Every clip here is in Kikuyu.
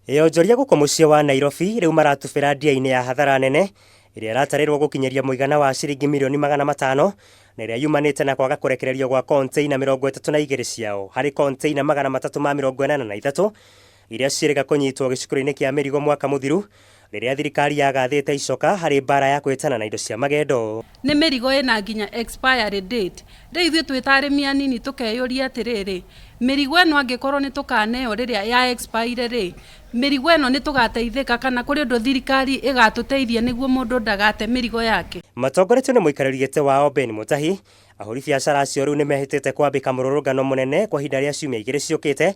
Onjoria gũkũ mũciĩ wa Nairobi rĩu maratubĩra ndia-inĩ ya hathara nene ĩrĩa ĩratarĩrwo gũkinyĩria mũigana wa ciringi mirioni 500 na ĩrĩa yumanĩte na kwaga kũrekererio gwa konteina 32 ciao harĩ konteina 383 iria ciĩrĩga kũnyitwo gĩcukĩro-inĩ kĩa mĩrigo mwaka mũthiru rĩrĩa thirikari yagathĩte icoka harĩ mbara ya kũhĩtana na indo cia magendo. Nĩ mĩrigo ĩna nginya expiry date. Rĩu ithuĩ twĩ ta arĩmi anini tũkeyũria atĩrĩrĩ, mĩrigo ĩno angĩkorwo nĩ tũkaneo rĩrĩa ya expire rĩ, mĩrigo ĩno nĩ tũgateithĩka kana kũrĩ ũndũ thirikari ĩgatũteithia nĩguo mũndũ ndagate mĩrigo yake? Matongoretio nĩ mũikarĩri gĩtĩ wao Ben Mutahi, ahũri biacara acio rĩu nĩmehĩtĩte kwambĩka mũrũrũngano mũnene kwa ihinda rĩa ciumia igĩrĩ ciũkĩte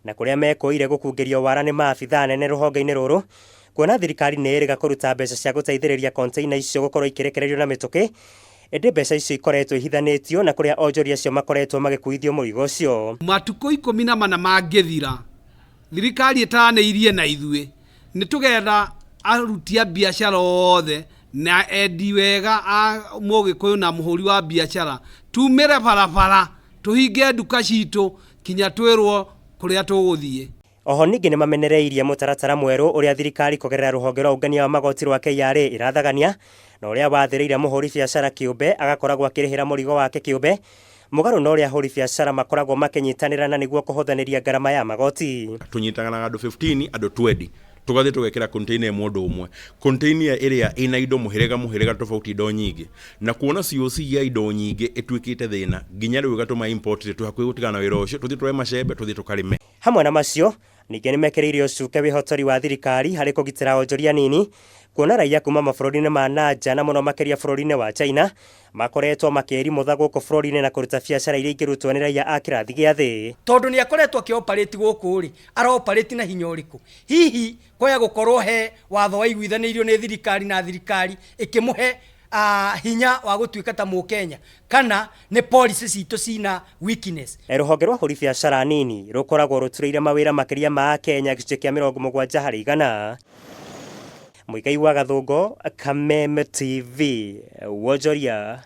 na kũrĩa mekũire gũkungĩrio wara nĩ maabithaa anene rũhonge-inĩ rũrũ kuona thirikari nĩ ĩrĩga kũruta mbeca cia gũteithĩrĩria konteina icio gũkorwo ikĩrekererio na mĩtũkĩ ĩndĩ mbeca icio ikoretwo ihithanĩtio na kũrĩa onjoria acio makoretwo magĩkuithio mũrigo ũcio. Matukũ 14 mangĩthira, thirikari ĩtaranĩirie na ithuĩ, nĩ tũgetha aruti a biacara othe na endi wega a mũgĩkũyũ na mũhũri wa biacara, tumĩre barabara, tũhinge nduka citũ kinya twĩrwo kũrĩa tũgũthiĩ. Oho ningĩ nĩmamenereirie mũtaratara mwerũ ũrĩa thirikari kũgerera rũhonge rwa ũngania wa magoti rwa KRA ĩrathagania na ũrĩa wathĩrĩire mũhũri biacara kĩũmbe agakoragwo akĩrĩhĩra mũrigo wake kĩũmbe mũgarũ na ũrĩa ahũri biacara makoragwo makĩnyitanĩra na nĩguo kũhũthanĩria ngarama ya magoti. Tũnyitanaga andũ 15 andũ 20 tũgathiĩ tũgekĩra container ĩmwe ũndũ ũmwe container ĩrĩa ĩna indo mũhĩrĩga mũhĩrĩga tofauti indo nyingĩ na kuona COC ya indo nyingĩ ĩtuĩkĩte thĩna nginya rĩu ĩgatũma import twĩ hakuhĩ gũtigana na wĩra ũcio tũthiĩ tuoe macembe tũthiĩ tũkarĩme. Hamwe na macio, ningĩ nĩmekĩrĩire ũcuke wĩhotori wa thirikari harĩ kũgitĩra onjoria anini, kuona raiya kuma mabũrũri-inĩ ma na nja na mũno makĩria bũrũri-inĩ wa China makoretwo makĩĩrimũtha gũkũ bũrũri-inĩ na kũruta biacara iria ingĩrutwo nĩ raiya a kĩrathi gĩa thĩ. Tondũ nĩ akoretwo akĩ operate gũkũ rĩ, ara operate na hinya ũrĩkũ? Hihi kwaya gũkorwo he watho waiguithanĩirio nĩ thirikari na thirikari ĩkĩmũhe hinya wa gũtuĩka ta Mũkenya, kana nĩ policy citũ cina weakness? Rũhonge rwa ahũri biacara anini rũkoragwo rũturĩire mawĩra makĩria ma Akenya gĩcunjĩ kĩa 70%. Muigai wa Gathũngũ, Kameme TV, Wonjoria.